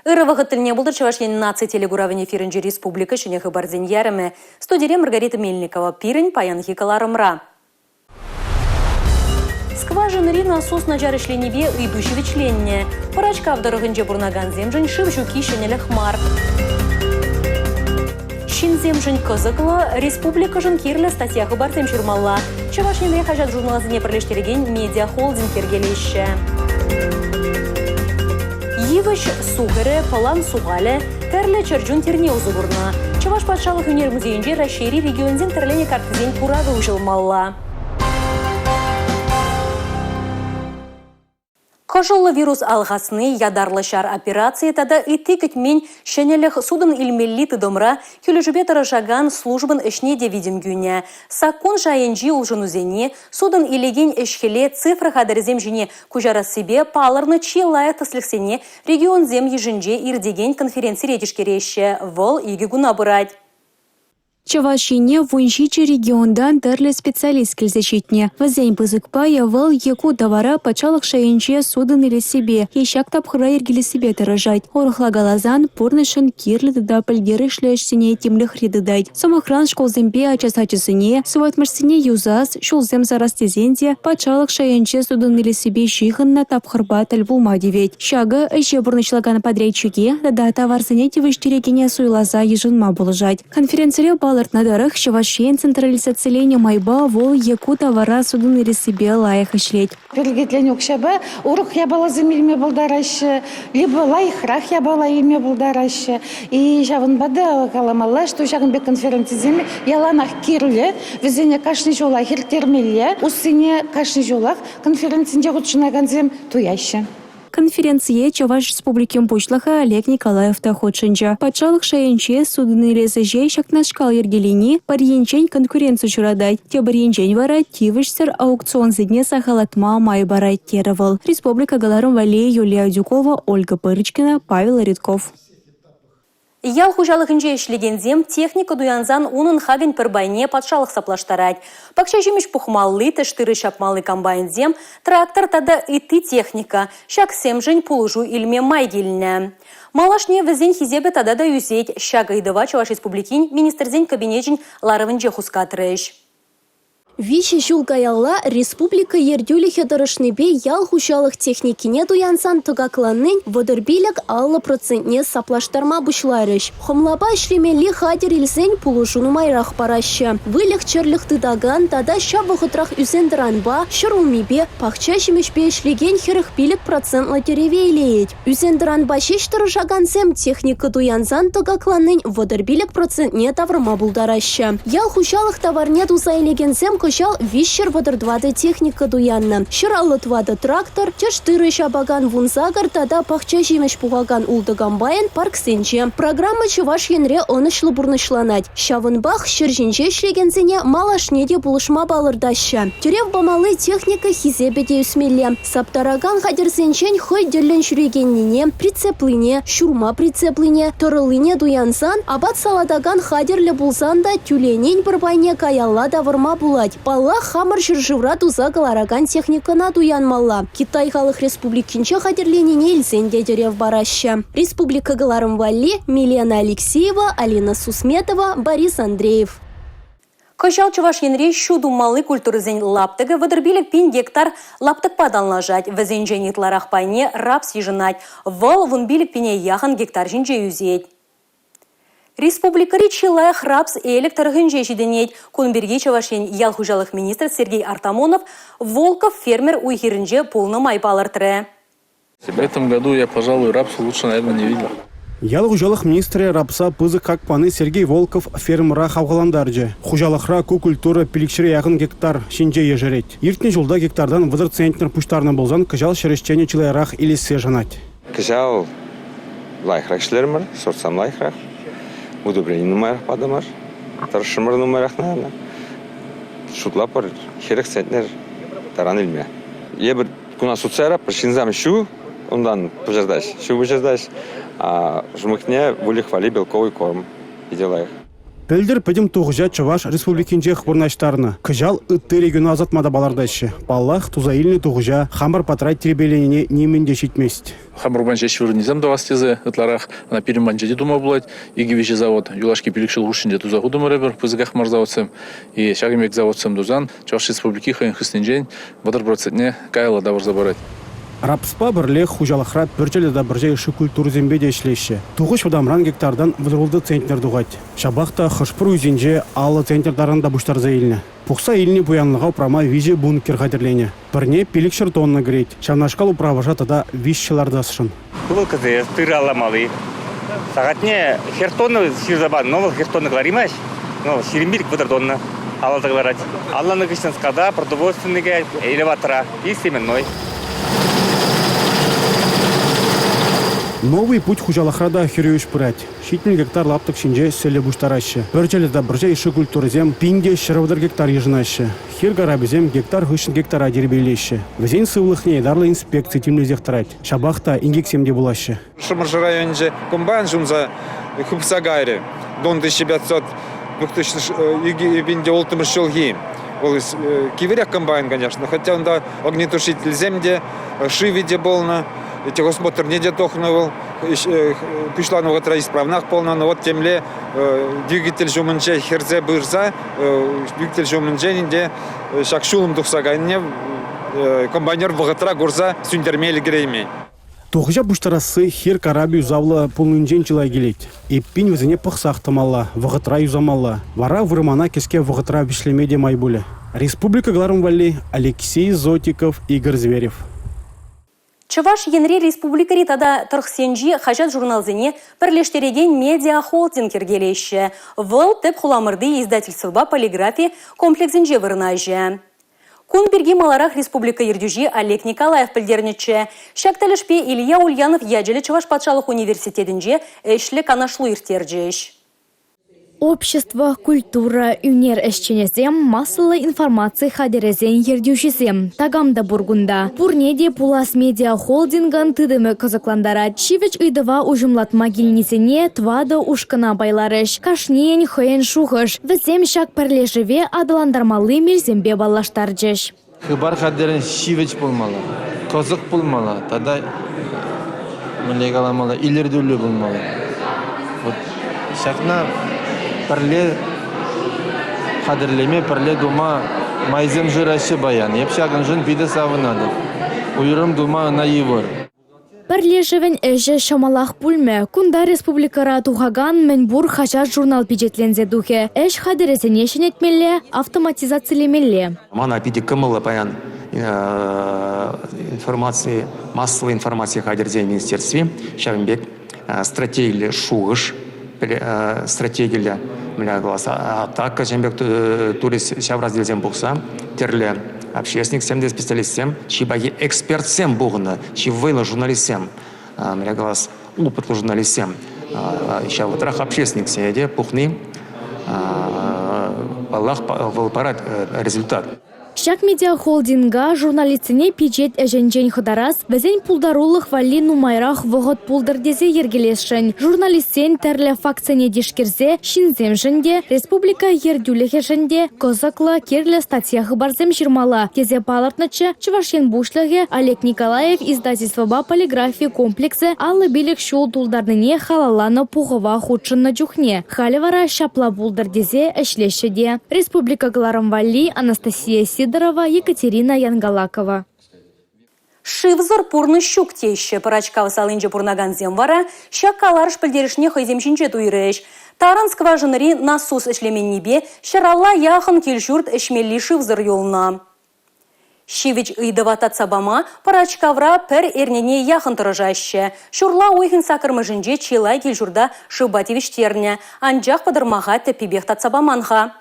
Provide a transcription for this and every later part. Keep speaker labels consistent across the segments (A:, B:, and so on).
A: Ырӑ вӑхӑт тӗлне пултӑр Чӑваш Ен наци телекуравӗн эфирӗнчи республика ҫӗнӗ хыпарсен ярӑмӗ. Студире Маргарита Мельникова. Пирӗн паянхи кӑларӑмра. Скважинӑри насус начар ӗҫленипе ыйту ҫивӗчленнӗ. Пӑрачкав тӑрӑхӗнче пурӑнакансемшӗн шыв ҫукки ҫӗнӗлӗх мар. Ҫынсемшӗн кӑсӑклӑ, республикӑшӑн кирлӗ статья-хыпарсем ҫырмалла. Чӑваш Енре хаҫат-журналсене пӗрлештерекен медиахолдинг йӗркелеҫҫӗ. Йывӑҫ сухӑрӗ, пӑлан сухалӗ, тӗрлӗ чӗрчун тирне усӑ курнӑ. Чӑваш патшалӑх ӳнер музейӗнче Раҫҫейри регионсен тӗрленӗ карттисен куравӗ уҫӑлмалла. Кӑшӑллӑ вирус алхасни, ятарлӑ ҫар операцийӗ тата ытти кӗтмен ҫӗнӗлӗх сутӑн илмелли тытӑмра килӗшӳпе тӑрӑшакан службӑн ӗҫне те витӗм кӳнӗ. Саккун шайӗнчи улшӑнусене, сутӑн илекен ӗҫ-хӗле цифра хатӗрӗсем ҫине куҫарассипе палӑрнӑ чи лайӑх тӗслӗхсене регионсем йышӗнче иртекен конференцире тишкереҫҫӗ. Вӑл икӗ куна пырать.
B: Чӑваш Ене 17 регионтан тӗрлӗ специалист килсе ҫитнӗ. Вӗсен пысӑк пайӗ вӑл е ку тавара патшалӑх шайӗнче сутӑн илессипе е ҫак тапхӑра йӗркелессипе тӑрӑшать. Урӑхла каласан, пурнӑҫшӑн кирлӗ тата пӗлтерӗшлӗ ӗҫсене тимлӗхре тытать. Сӑмахран, шкулсемпе ача сачӗсене, сыватмӑшсене юсас, ҫулсем сарас тесен те патшалӑх шайӗнче сутӑн илессипе ҫыхӑннӑ тапхӑрпа тӗл пулма тивет. Ҫакӑ ӗҫе пурнӑҫлакан подрядчике тата таварсене тивӗҫтерекене суйласа йышӑнма пулӑшать. Конференцире палӑртнӑ тӑрӑх, Чӑваш Ен централизациленӗ майпа вӑл е ку тавара сутӑн илессипе лайӑх ӗҫлет.
C: Перекетленӗ укҫапа урӑх япаласем илме пултараҫҫӗ, либо лайӑхрах япала илме пултараҫҫӗ. И ҫавӑнпа та каламалла, что ҫакӑн пек конференцисем яланах кирлӗ, вӗсене кашни ҫулах ирттермелле. Уссине кашни ҫулах конференцинче хутшӑнакансем туяҫҫӗ.
B: Конференцие Чӑваш Республикин Пуҫлӑхӗ Олег Николаев та хутшӑнчӗ. Патшалӑх шайӗнче сутӑн илес ӗҫе ҫакнашкал йӗркелени пӗр енчен конкуренци ҫуратать, тепӗр енчен вара тивӗҫсӗр аукционсене сахаллатма май парать терӗ вӑл. Республика кӑларӑм валли Юлия Адюкова, Ольга Пырочкина, Павел Редков.
A: Ял хуҫалӑхӗнче ӗҫлекенсем техника туянсан унӑн хакӗн пӗр пайне патшалӑх саплаштарать. Пахча ҫимӗҫ пухмалли, тӗш тырӑ ҫапмалли комбайнсем, трактор тата ытти техника ҫаксемшӗн пулӑшу илме май килнӗ. Малашне вӗсен хисепӗ тата та ӳсет. Ҫак ыйтӑва Чӑваш Республикин Министрсен Кабинечӗн ларӑвӗнче хускатрӗҫ.
D: Виҫӗ ҫул каялла республика ертӳлӗхӗ тӑрӑшнипе ял хуҫалӑх техникине туянсан тӑкакланнин 35-50 процентне саплаштарма пуҫларӗҫ. Хӑмлапа ӗҫлемелли хатӗр илсен пулӑшу нумайрах параҫҫӗ. Выльӑх-чӗрлӗх тытакан тата ҫав вӑхӑтрах ӳсен-тӑранпа, ҫӗрулмипе, пахча ҫимӗҫпе ӗҫлекен 45 процентлӑ тӗреве илеет. Ӳсен-тӑранпа ҫеҫ тӑрӑшакансем техника туянсан тӑкакланнин 35 процентне тавӑрма пултараҫҫӗ. Ял хуҫалӑх таварне туса илекенсем кӑҫал 334 техника туяннӑ. 154 трактор, тӗш тырӑ ҫапакан 18 тата пахча ҫимӗҫ пухакан ултӑ комбайн парксенче. Программа Чӑваш Енре ӑнӑҫлӑ пурнӑҫланать. Ҫавӑнпах ҫӗр ҫинче ӗҫлекенсене малашне те пулӑшма палӑртаҫҫӗ. Тӗрев памалли техника хисепӗ те ӳсмелле. Саптаракан хатӗрсенчен хӑй тӗллӗн ҫӳрекеннине, прицеплине, ҫурма прицеплине, тӑрӑллине туянсан, апат салатакан хатӗрлӗ пулсан та тӳленин пӗр пайне каялла тавӑрма пулать. Паллах, хамӑр ҫӗршывра туса кӑларакан техникӑна туянмалла. Китай Халӑх Республикинче хатӗрленине илсен те тӗрев параҫҫӗ. Республика кӑларӑм валли Милена Алексеева, Алина Сусметова, Борис Андреев.
A: Кӑҫал Чӑваш Енре ҫу тумалли культурӑсен лаптӑкӗ 35 пин гектар лаптӑкпа танлашать. Вӗсенчен ытларах пайне рапс йышӑнать. Вӑл 15 пине яхӑн гектар ҫинче ӳсет. Республикӑри чи лайӑх рапс Элӗк тӑрӑхӗнче ҫитӗнет. Кун пирки Чӑваш Ен ял хуҫалӑх министрӗ Сергей Артамонов Волков фермер уй-хирӗнче пулнӑ май палӑртрӗ.
E: В этом году я, пожалуй, рапс лучше, наверное, не видел.
F: Ял хуҫалӑх министрӗ рапса пысӑк хак пани Сергей Волков фермӑра хавхалантарчӗ. Хуҫалӑхра ку культура пилӗкҫӗре яхӑн гектар ҫинче ешерет. Иртнӗ ҫулта гектартан 30 центнер пуҫтарнӑ пулсан кӑҫал ҫӗр ӗҫченӗ чылайрах илессе шанать.
G: Кӑҫал лайӑхрах ӗҫлерӗмӗр, сортсем лайӑхрах, удобрени нумайрах патӑмӑр, тӑрӑшрӑмӑр нумайрах, наверное. Шутлатпӑр, 40 центнер таран илме. Эпир Куна сутса яратпӑр, ҫынсам ҫу унтан пӑчӑртаҫ, ҫу пӑчӑртаҫ, а жмыхне выльӑх валли белковый корм питӗ лайӑх.
F: Пӗлтӗр пӗтӗм тухӑҫа Чӑваш Республикинчех вырнаҫтарнӑ. Кӑҫал ытти региона ӑсатма та палӑртаҫҫӗ. Паллах, туса илнӗ тухӑҫа хамӑр патра тирпейленине нимӗн те ҫитмест.
E: Хамӑр патӗнче ӗҫ вырӑнӗсем тӑвас тесе ытларах ӑна пирӗн патӗнче те тума пулать. Икӗ-виҫӗ завод юлашки пилӗк ҫул хушшинче туса хутӑмӑр эпир, пысӑках мар заводсем. И ҫакӑн пек заводсем тусан Чӑваш Республики хӑйӗн хыснинчен 30 процентне каялла тавӑрса парать.
F: Рапспа пӗрлех хуҫалӑхра пӗрчӗллӗ тата пӑрҫа йышши культурӑсемпе те ӗҫлеҫҫӗ. Тухӑҫ вӑтамран гектартан 36 центнер тухать. Ҫапах та хӑш-пӗр уйсенче 50 центнер таран та пуҫтарса илнӗ. Пухса илнӗ пуянлӑха упрама виҫӗ бункер хатӗрленӗ. Пӗрне 500 тонна кӗрет. Ҫавнашкал управӑша тата виҫҫӗ лартасшӑн.
H: Вӑл КЗС тырӑ алламалли. Сахатне хӗр тонна ҫырса панӑ, но вӑл хӗр тонна кӑлараймасть. Но 25 вӑтӑр тонна алласа кӑларать. Алланӑ хыҫҫӑн ската, продовольственнӑйне элеватора и семенной.
F: Новый путь хуҫалӑхра та хӗрӳ ӗҫ пырать. 70 гектар лаптӑк ҫинче сӗлӗ пуҫтараҫҫӗ. Пӗрчӗллӗ тата пӑрҫа йышши культурӑсем 1130 гектар йышӑнаҫҫӗ. Хир карапӗсем гектар хыҫҫӑн гектара тирпейлеҫҫӗ. Вӗсен сывлӑхне ятарлӑ инспекци тимлесех тӑрать. Ҫапах та инкексем те пулаҫҫӗ.
I: Шӑмӑршӑ районӗнче комбайн ҫунса хыпса кайрӗ. Дон 1500 2006 ҫулхи. Вӑл кивӗрех комбайн, конечно, хотя унта огнетушительсем те, шывӗ те пулнӑ, техосмотрне те тухнӑ вӑл. Пуҫланӑ вӑхӑтра исправнах пулнӑ, но вот темле двигатель ҫумӗнче хӗрсе пырса, двигатель ҫумӗнчен ӗнтӗ ҫак ҫулӑм тухса кайнине комбайнер вӑхӑтра курса сӳнтерме ӗлкӗреймен.
F: Тухӑҫа пуҫтарасси хир карапӗ юсавлӑ пулнинчен чылай килет. Эппин вӗсене пӑхсах тӑмалла, вӑхӑтра юсамалла. Вара вырмана кӗске вӑхӑтра вӗҫлеме те май пулӗ. Республика кӑларӑм валли Алексей Зотиков, Игорь Зверев.
A: Чӑваш Енри республикӑри тата тӑрӑхсенчи хаҫат-журналсене пӗрлештерекен медиахолдинг йӗркелеҫҫӗ. Вӑл тӗп хуламӑрти издательствӑпа полиграфи комплексӗнче вырнаҫӗ. Кун пирки маларах республика ертӳҫи Олег Николаев пӗлтернӗччӗ. Ҫак тӗлӗшпе Илья Ульянов ячӗллӗ Чӑваш патшалӑх университетӗнче ӗҫлӗ канашлу ирттерчӗҫ.
J: Общество, культура, ӳнер ӗҫченӗсем, массӑллӑ информаци хатӗрӗсен ертӳҫисем такам та пур кунта. Пурне те пулас медиахолдингӑн тытӑмӗ кӑсӑклантарать. Ҫивӗч ыйтӑва уҫӑмлатма килнисене тӑватӑ ушкӑна пайларӗҫ. Кашнийӗн хӑйӗн шухӑш. Вӗсем ҫак пӗрлешӗве аталантармалли мелсемпе паллаштарчӗҫ.
K: Хыпар хатӗрӗн ҫивӗч пулмалла, кӑсӑк пулмалла тата мӗнле каламалла, илӗртӳллӗ пулмалла. Вот ҫакна пӗрле хатӗрлеме, пӗрле тума майсем шыраҫҫӗ паян. Эп ҫакӑншӑн питӗ савӑнатӑп. Уйрӑм тума ӑна йывӑр.
J: Пӗрлешӗвӗн ӗҫӗ ҫӑмӑлах пулмӗ. Кунта республикӑра тухакан мӗн пур хаҫат-журнал пичетленсе тухӗ. Ӗҫ хатӗрӗсене ҫӗнетмелле, автоматизацилемелле.
L: Мана питӗ кӑмӑллӑ паян информаци, массӑллӑ информаци хатӗрӗсен министерстви ҫавӑн пек стратегиллӗ шухӑш, стратегиллӗ атака ҫавӑн пек турӗҫ ҫав разделсем пухса тӗрлӗ общественниксем те специалистсем, чи пахи экспертсем пухӑннӑ, чи вӑйлӑ журналистсем, мӗнле калас, опытлӑ журналистсем, ҫав вӑхӑтрах общественниксене те пухни, паллах, вӑл парать результат.
J: Ҫак медиахолдинга журналистсене пичет ӗҫӗнчен хӑтарас, вӗсен пултарулӑх валли нумайрах вӑхӑт пултӑр тесе йӗркелесшӗн. Журналистсен тӗрлӗ фактсене тишкерсе ҫынсемшӗн те, республика ертӳлӗхӗшӗн те кӑсӑклӑ, кирлӗ статья-хыпарсем ҫырмалла, тесе палӑртнӑччӗ Чӑваш Ен Пуҫлӑхӗ Олег Николаев издательствӑпа полиграфи комплексӗ 55 ҫул тултарнине халалланӑ пухӑва хутшӑннӑ чухне. Халӗ вара ҫапла пултӑр тесе ӗҫлеҫҫӗ те. Республика кӑларӑм валли Анастасия Сидорова, Екатерина Янгалакова.
A: Шывсӑр пурнӑҫ ҫук теҫҫӗ. Пӑрачкав салинче пурӑнакансем вара ҫак каларӑш пӗлтерӗшне хӑйсем ҫинче туйрӗҫ. Тарӑн скважинӑри насус ӗҫлеменнипе ҫӗралла яхӑн кил-ҫурт ӗҫмелли шывсӑр юлнӑ. Ҫивӗч ыйтӑва татса пама Пӑрачкавра пӗр эрнене яхӑн тӑрӑшаҫҫӗ. Ҫурла уйӑхӗн саккӑрмӗшӗнче чылай кил-ҫурта шывпа тивӗҫтернӗ. Анчах пӑтӑрмаха тӗппипех татса паман-ха.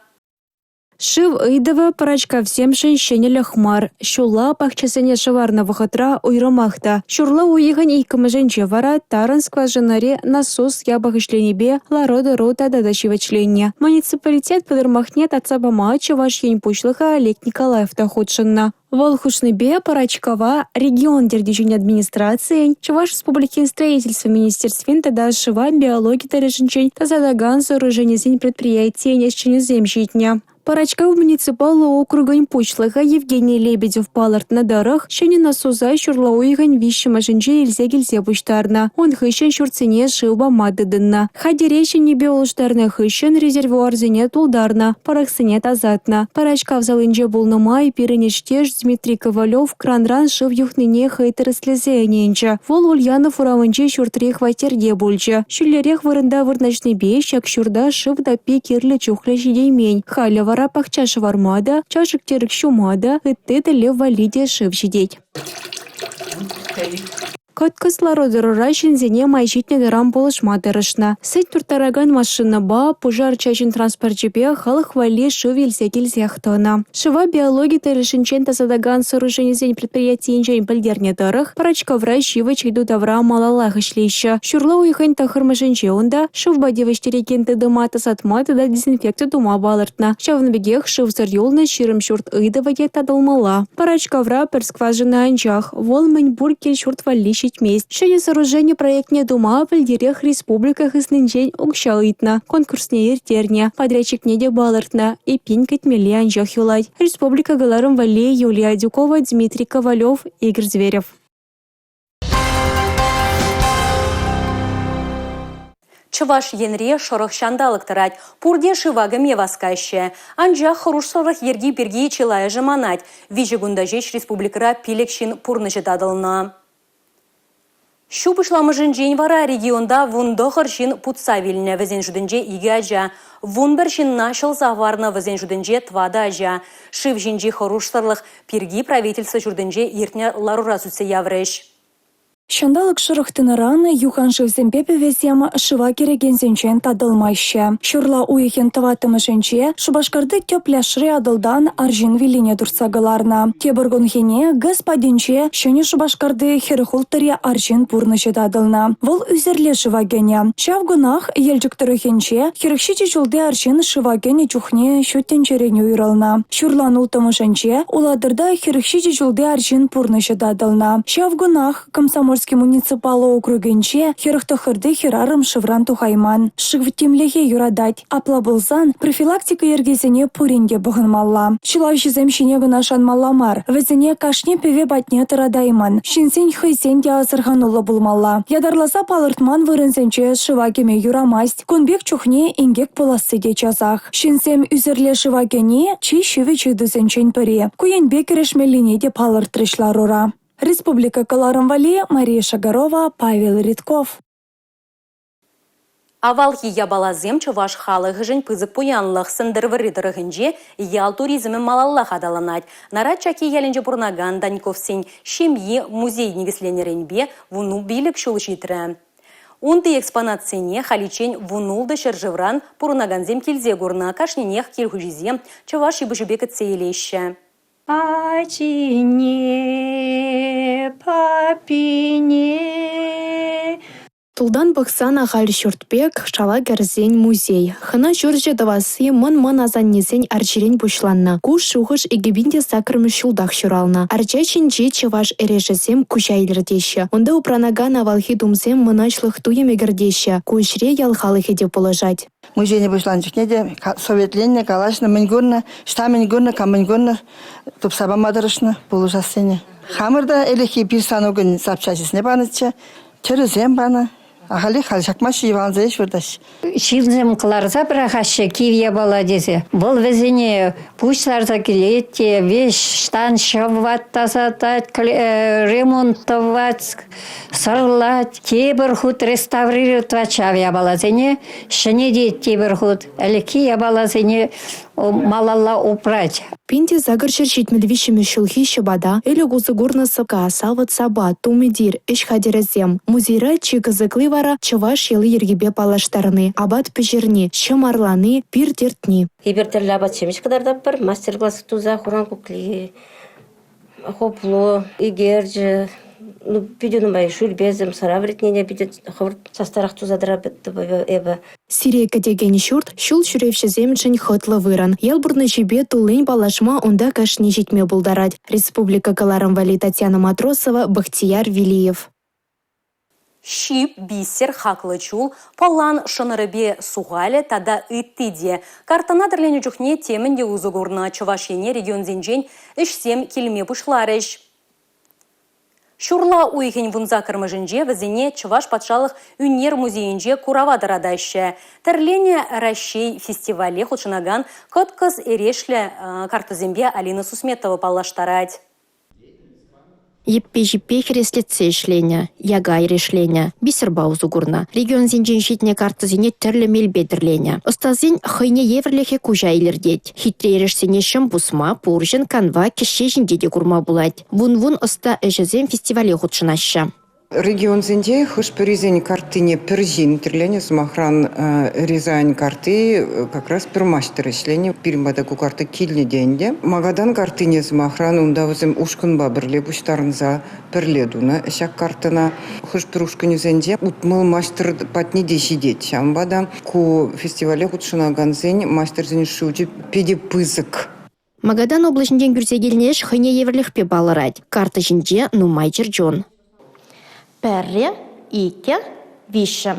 B: Шыв ыйтӑвӗ Пӑрачкавсемшӗн ҫӗнӗлӗх мар. Ҫулла пахчасене шӑварнӑ вӑхӑтра уйрӑмах та. Ҫурла уйӑхӗн 2-мӗшӗнче вара тарӑн скважинӑри насус япӑх ӗҫленипе лару-тӑру тата та ҫивӗчленнӗ. Муниципалитет пӑтӑрмахне татса пама Чӑваш Ен Пуҫлӑхӗ Олег Николаев та хутшӑннӑ. Вӑл хушнипе Пӑрачкава регион ертӳҫин администрацийӗн, Чӑваш Республикин строительство министерствин тата шыва биологи тӗлӗшӗнчен тасатакан сооруженисен предприятийӗн ӗҫченӗсем ҫитнӗ. Пӑрачкав муниципаллӑ округӗн пуҫлӑхӗ Евгений Лебедев палӑртнӑ тӑрӑх, ҫӗнӗ насуса ҫурла уйӑхӗн 3-мӗшӗнче илсе килсе пуҫтарнӑ. Ун хыҫҫӑн ҫуртсене шыв пама тытӑннӑ. Хатӗре ҫӗннипе улӑштарнӑ хыҫҫӑн резервуарсене тултарнӑ, пӑрӑхсене тасатнӑ. Пӑрачкав салинче пулнӑ май пирӗн ӗҫтеш Дмитрий Ковалев кранран шыв юхнине хӑй тӗрӗслесе ӗненчӗ. Вӑл Ульянов урамӗнчи ҫуртри хваттерте пулчӗ. Ҫӳллӗрех вырӑнта вырнаҫнипе ҫак ҫурта шыв таппи кирлӗ чухлӗ ҫитеймен. Халӗ вара пахча шӑварма та, чашӑк-тирӗк ҫума та, ытти тӗллев валли те шыв ҫитет. Кӑткӑс лару-тӑрура ҫынсене май ҫитнӗ таран пулӑшма тӑрӑшнӑ. Сӗт турттаракан машинӑпа, пушар чаҫӗн транспорчӗпе халӑх валли шыв илсе килсех тӑнӑ. Шыва биологи тӗлӗшӗнчен тасатакан сооруженисен предприятийӗнчен пӗлтернӗ тӑрӑх, Пӑрачкавра ҫивӗч ыйту тавра малаллах ӗҫлеҫҫӗ. Ҫурла уйӑхӗн 9-мӗшӗнче унта шывпа тивӗҫтерекен тытӑма тасатма тата дезинфекци тума палӑртнӑ. Ҫавӑн пекех шывсӑр юлнӑ 20 ҫурт ыйтӑвӗ те татӑлмалла. Пӑрачкавра пӗр скважина анчах. Вӑл мӗн пур кил-ҫурт валли ҫитмест. Ҫӗнӗ сооружени проектне тума пӗлтӗрех республика хыснинчен укҫа ыйтнӑ, конкурсне ирттернӗ, подрядчикне те палӑртнӑ. Эппин, кӗтмелли анчах юлать. Республика кӑларӑм валли Юлия Адюкова, Дмитрий Ковалев, Игорь Зверев.
A: Чӑваш Енре шӑрӑх ҫанталӑк тӑрать. Пурте шыва кӗме васкаҫҫӗ. Анчах хӑрушсӑрлӑх йӗрки пирки чылайӑшӗ манать. Виҫӗ кунта ҫеҫ республикӑра пилӗк ҫын пурнӑҫӗ татӑлнӑ. Ҫу пуҫламӑшӗнчен вара регионта 19 ҫын путса вилнӗ. Вӗсен шутӗнче икӗ ача. 11 ҫынна ҫӑлса хӑварнӑ, вӗсен шутӗнче тӑватӑ ача. Шыв ҫинчи хӑрушсӑрлӑх пирки правительство ҫуртӗнче иртнӗ ларура сӳтсе яврӗҫ.
M: Ҫанталӑк шӑрӑх тӑнӑран юхан шывсемпе пӗвесем шыва кӗрекенсенчен татӑлмаҫҫӗ. Ҫурла уйӑхӗн тӑваттӑмӗшӗнче Шупашкарти тӗп пляжри Атӑлтан арҫын виллине туртса кӑларнӑ. Тепӗр кунхине ГЭС патӗнче Ҫӗнӗ Шупашкарти 46-ри арҫын пурнӑҫӗ татӑлнӑ. Вӑл ӳсӗрле шыва кӗнӗ. Ҫав кунах Елчӗк тӑрӑхӗнче 47 ҫулти арҫын шыва кӗнӗ чухне ҫут тӗнчерен уйрӑлнӑ. Ҫурлан улттӑмӗшӗнче Улатӑрта 47 ҫулти арҫын пурнӑҫӗ татӑлнӑ. Ҫав кунах Комсомольски муниципаллӑ округӗнче 49-ти хӗрарӑм шывран тухайман. Шыв тимлӗхе юратать. Апла пулсан профилактика йӗркисене пурин те пӑхӑнмалла. Ҫӑлавҫӑсем ҫине кӑна шанмалла мар, вӗсене кашни пӗве патне тӑратаймӑн. Ҫынсен хӑйсен те асӑрхануллӑ пулмалла. Ятарласа палӑртман вырӑнсенче шыва кӗме юрамасть. Кун пек чухне инкек пуласси те часах. Ҫынсем ӳсӗрле шыва кӗни чи ҫивӗч ыйтусенчен пӗри. Ку енпе кӗрешмеллине те палӑртрӗҫ ларура. Республика кӑларӑм валли Мария Шагарова, Павел Ритков.
A: Авалхи япаласем чӑваш халӑхӗшӗн пысӑк пуянлӑх. Сӗнтӗрвӑрри тӑрӑхӗнче ял туризмӗ малаллах аталанать. Нарат Чакки ялӗнче пурӑнакан Даньковсен ҫемйи музей никӗсленӗренпе 15 ҫул ҫитрӗ. Унти экспонатсене халиччен 16 ҫӗршывран пурӑнакансем килсе курнӑ. Кашнинех кил хуҫисем чӑваш ҫи-пуҫӗпе кӗтсе илеҫҫӗ.
N: Ачине, папине.
O: Тултан пӑхсан ахаль ҫурт пек, шала кӗрсен – музей. Хӑна ҫурчӗ тӑвасси мӑн-мӑн асаннесен арчирен пуҫланнӑ. Ку шухӑш 2008-мӗш ҫултах ҫуралнӑ. Арча ҫинчи чӑваш эрешӗсем куҫа илӗртеҫҫӗ. Унта упранакан авалхи тумсем мӑнаҫлӑх туйӑмӗ кӗртеҫҫӗ. Ку ӗҫре ял халӑхӗ те пулӑшать.
P: Музейне пуҫланӑ чухне те советленнӗ, калаҫнӑ, мӗн курнӑ, ӑҫта мӗн курнӑ, кам мӗн курнӑ тупса пама тӑрӑшнӑ пулӑшассине. Хамӑр та ӗлӗкхи пир станокӗн запчаҫӗсене панӑччӗ. Тӗрӗсем панӑ. Ахалех халь ҫакмаҫҫӗ, йӑваланса ҫеҫ выртаҫҫӗ.
N: Ҫынсем кӑларса пӑрахаҫҫӗ кив япала тесе. Вӑл вӗсене пуҫтарса килет те веҫ штан ҫӑвать, тасатать, ремонт тӑвать, сӑрлать. Тепӗр хут реставрировать тӑвать ҫав япаласене, ҫӗнетет тепӗр хут. Ӗлӗкхи япаласене малалла упрать.
O: 1873 ҫулхи ҫӑпата, ӗлӗк усӑ курнӑ сӑка, савӑт-сапа, тумтир, ӗҫ хатӗрӗсем. Музейра чи кӑсӑкли вара. вара чӑваш йӑли-йӗркипе паллаштарни, апат пӗҫерни, ҫӑм арлани, пир тӗртни.
Q: Эпир тӗрлӗ апат-ҫимӗҫ кӑтартатпӑр, мастер-класс туса хуран кукли, хуплу, икерчӗ, ну, питӗ нумай шӳрпесем, сӑра вӗретнине питӗ хӑвӑрт частарах туса тӑратӑп эпӗ.
O: Сире кӗтекен ҫурт ҫул ҫӳревҫӗсемшӗн хӑтлӑ вырӑн. Ял пурнӑҫӗпе туллин паллашма унта кашни ҫитме пултарать. Республика кӑларӑм валли Татьяна Матросова, Бахтияр Велиев.
A: Ҫип, бисер, хаклӑ чул, пӑлан шӑнӑрӗпе сухалӗ тата ытти те. Карттӑна тӗрленӗ чухне темӗн те усӑ курнӑ. Чӑваш Ене регионсенчен ӗҫсем килме пуҫларӗҫ. Ҫурла уйӑхӗн вунсаккӑрмӗшӗнче вӗсене Чӑваш патшалӑх ӳнер музейӗнче курава тӑратаҫҫӗ. Тӗрленӗ Раҫҫей фестивале хутшӑнакан кӑткӑс эрешлӗ карттӑсемпе Алина Сусметова паллаштарать.
R: Йӗппе-ҫиппе хӗреслетсе ӗҫленӗ, яка эрешленӗ, бисерпа усӑ курнӑ. Регионсенчен ҫитнӗ карттӑсене тӗрлӗ мелпе тӗрленӗ. Ӑстасен хӑйне евӗрлӗхӗ куҫа илӗртет. Хитре эрешсене ҫӑм пусма, пурҫӑн, канва, кӗҫҫе ҫинче те курма пулать. Вун-вун ӑста ӗҫӗсем фестивале хутшӑнаҫҫӗ.
S: Регионсенче хӑш-пӗрисен карттине пӗр ҫын тӗрленӗ. Сӑмахран, Рязань картти как раз пӗр маҫтӑр ӗҫленӗ. Пирӗн пата ку карта килнӗ те ӗнтӗ. Магадан карттине, сӑмахран, унта вӗсем ушкӑнпа пӗрле пуҫтарӑнса пӗрле тунӑ ҫак карттӑна. Хӑш-пӗр ушкӑнӗсенче 60 маҫтӑр патне те ҫитет. Ҫавӑнпа та ку фестивале хутшӑнакансен маҫтӑрсен шучӗ питӗ пысӑк.
R: Магадан облаҫӗнчен кӳрсе килнӗ ӗҫ хӑйне евӗрлӗхпе палӑрать. Карта ҫинче нумай чӗрчун.
T: Пӗрре, иккӗ, виҫҫӗ.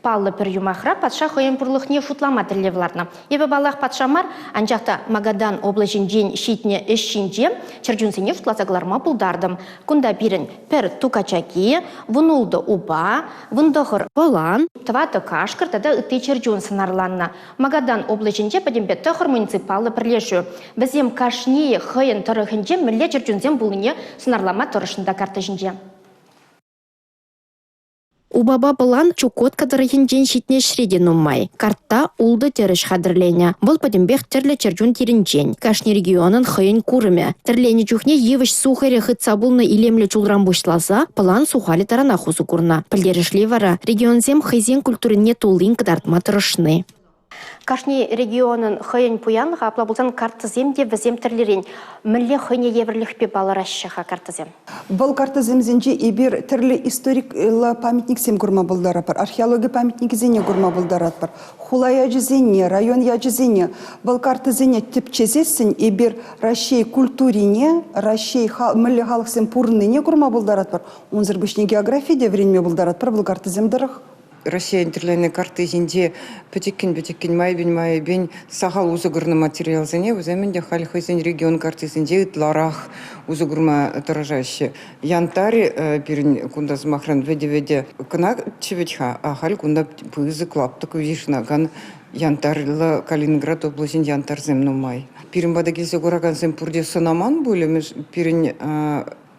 T: Паллӑ пӗр юмахра патша хӑйӗн пурлӑхне шутлама тӗллев лартнӑ. Эпӗ, паллах, патша мар, анчах та Магадан облаҫӗнчен ҫитнӗ ӗҫ ҫинче чӗрчунсене шутласа кӑларма пултартӑм. Кунта пирӗн пӗр тукачаки, вунултӑ упа, вунтӑхӑр пӑлан, тӑватӑ кашкӑр тата ытти чӗрчун сӑнарланнӑ. Магадан облаҫӗнче пӗтӗмпе тӑхӑр муниципаллӑ пӗрлешӳ. Вӗсем кашнийӗ хӑйӗн тӑрӑхӗнче мӗнле чӗрчунсем пулнине сӑнарлама тӑрӑшнӑ та карта ҫинче.
R: Упапа пӑлан Чукотка тӑрӑхӗнчен ҫитнӗ ӗҫре те нумай. Картта ултӑ тӗрӗҫ хатӗрленӗ. Вӑл пӗтӗмпех тӗрлӗ чӗрчун тирӗнчен. Кашни регионӑн хӑйӗн курӑмӗ. Тӗрленӗ чухне йывӑҫ сухӑрӗ хытса пулнӑ илемлӗ чулран пуҫласа пӑлан сухалӗ таранах усӑ курнӑ. Пӗлтерӗшли вара регионсем хӑйсен культурине туллин кӑтартма тӑрӑшни.
T: Кашни регионӑн хӑйӗн пуянлӑхӗ, апла пулсан карттӑсем те вӗсем тӗрлӗрен. Мӗнле хӑйне евӗрлӗхпе палӑраҫҫӗ-ха карттӑсем?
U: Вӑл карттӑсемсенче эпир тӗрлӗ историллӗ памятниксем курма пултаратпӑр, археологи памятникӗсене курма пултаратпӑр, хула ячӗсене, район ячӗсене. Вӑл карттӑсене тӗпчесессӗн эпир Раҫҫей культурине, Раҫҫей мӗнле халӑхсем пурӑннине курма пултаратпӑр. Унсӑр пуҫне географи те вӗренме пултаратпӑр вӑл карттӑсем тӑрӑх.
S: Раҫҫейӗн тӗрленӗ картти ҫинче пӗчӗккӗн-пӗчӗккӗн, майӗпен-майӗпен сахал усӑ курнӑ материалсене вӗсем ӗнтӗ халь хӑйсен регион карттисенче ытларах усӑ курма тӑрӑшаҫҫӗ. Янтарь пирӗн кунта, сӑмахран, вӗтӗ-вӗтӗ кӑна вӗт-ха, а халь кунта пысӑк лаптӑк йышӑнакан янтарлӑ Калининград облаҫӗн янтарсем нумай. Пирӗн пата килсе куракансем пурте сӑнаман пулӗ, пирӗн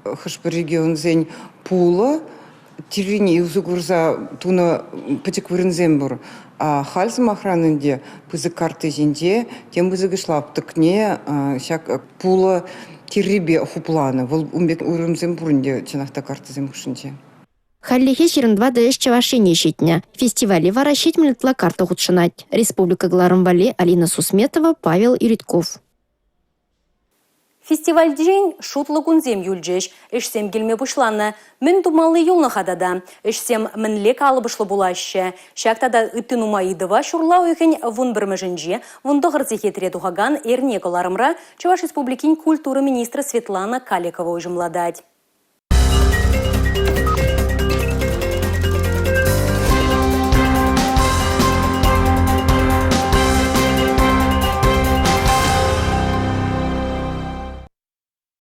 S: хӑш-пӗр регионсен пулӑ тиррине усӑ курса тунӑ пӗчӗк вырӑнсем пур. А халь, сӑмахран ӗнтӗ, пысӑк карта ҫинче тем пысӑкӑш лаптӑкне ҫак пулӑ тиррипе хупланӑ. Вӑл ун пек уйрӑмсем пур ӗнтӗ чӑнах та картасем хушшинче.
R: Хальлӗхе 24 ӗҫ Чӑваш Ене ҫитнӗ. Фестивале вара 70 ытла карта хутшӑнать. Республика кӑларӑм валли Алина Сусметова, Павел Иритков.
A: Фестивальтен шутлӑ кунсем юлчӗҫ. Ӗҫсем килме пуҫланӑ. Мӗн тумалли юлнӑ-ха тата? Ӗҫсем мӗнле калӑпӑшлӑ пулаҫҫӗ? Ҫак тата ытти нумай ыйтӑва ҫурла уйӑхӗн вунпӗрмӗшӗнче вунтӑхӑр сехетре тухакан эрне кӑларӑмра Чӑваш Республикин культура министрӗ Светлана Каликова уҫӑмлатать.